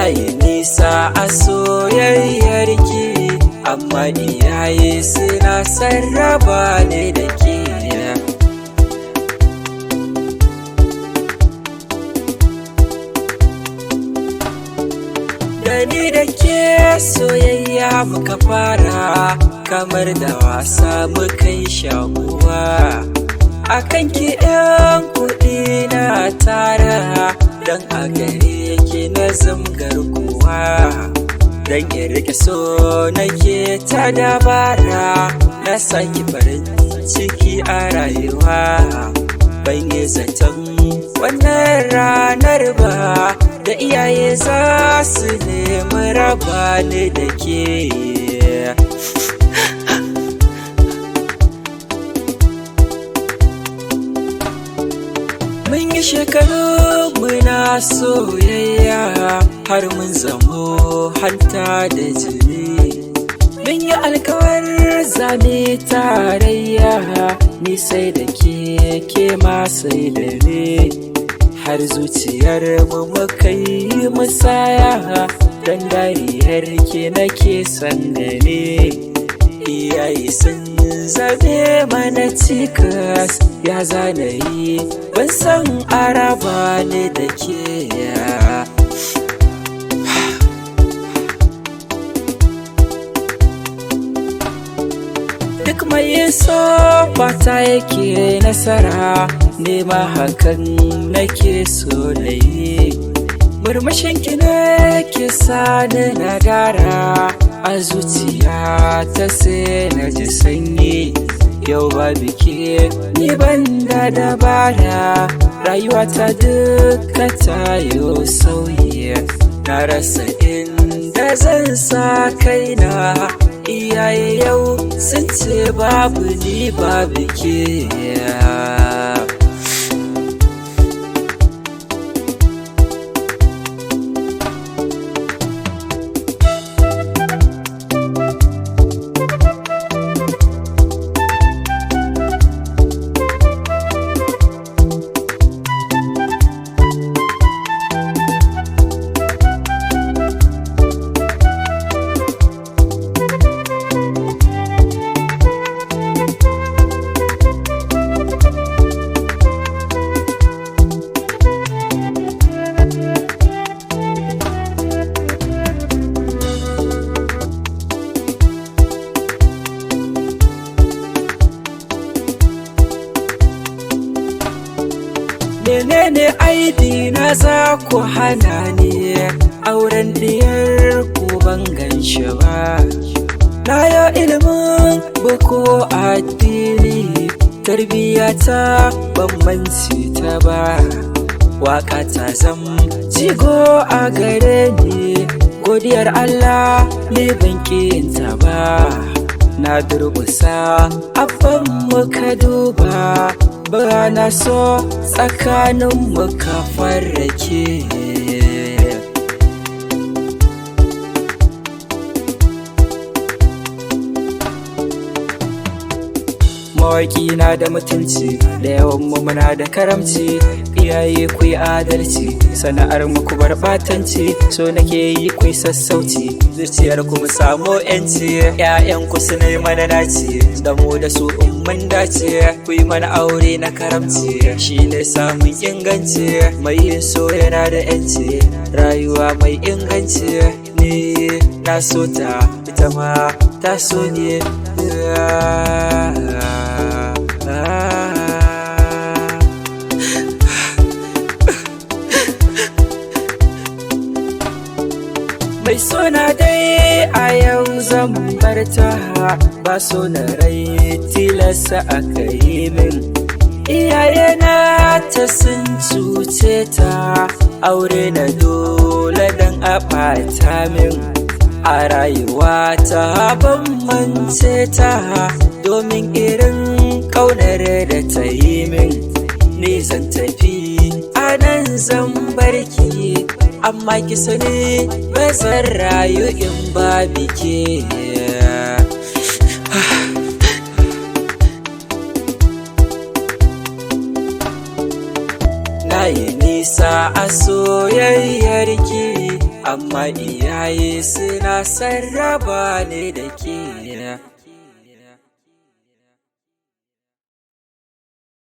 Na yi nisa a soyayyarki, amma iyaye suna sarraba ne da ke. Da ni da ke soyayya muka fara, kamar da wasa muka yi shakuwa. Akan ki ɗan kuɗi na tara, don a gare ki na zamgar kuwa. Don in rike so nake ta dabara, na saki farin ciki a rayuwa. Ban yi zaton wannan ranar ba, da iyaye za su nemi raba ni da ke. Mun yi shekaru muna soyayya, har mun zamo hanta da jini. Mun yi alkawar zane tarayya, ni sai da ke, ke ma sai da ni. Har zuciyar mu muka yi musaya, dan dariyar ke nake son gani. Iyaye sun zabe mana cikas, ya zana yi ban san araba ne da ke. Duk mai yin so fata yake nasara, nema hakan nake so na yi. Murmushin ki ne ke sani na dara, a zuciya ta sai na ji sanyi. Yau ba biki ni ban da dabara, rayuwa ta duka ta yo sauyi. Na rasa inda zan sa kaina, iyaye yau sun ce babu ni babu ke. Menene aibi na za ku hana ni auren diyar ku ban ganshi ba? Na yo ilimin boko addini, tarbiyya ta ban mance ta ba. Waka ta zam jigo a gare ni, godiyar Allah ne ban ta ba. Na durƙusa abban muka duba, ba na so tsakanin muka farrake. Mawaƙi na da mutunci, da yawan mu muna da karamci. Iyaye ku yi adalci, sana'ar mu ku bar batanci. So nake yi ku yi sassauci, zuciyar ku mu samu yanci. Ƴaƴan ku su ne mana naci, da mu da su in mun dace. Ku yi mana aure na karamci, shine samun inganci. Mai yin so yana da yanci, rayuwa mai inganci. Ni na so ta, ita ma ta so ni. Mai suna dai a yau zan bar ta, ba suna rai tilasta aka yi min. Iyayena ta sun cuce ta, aure na dole dan a ɓata min. A rayuwa ta ban mance ta, domin irin ƙaunar da ta yi min. Ni zan tafi a nan zan barki, amma ki sani ba zan rayu in ba biki. Na yi nisa a soyayyarki, Amma iyaye suna sarraba ne da ke.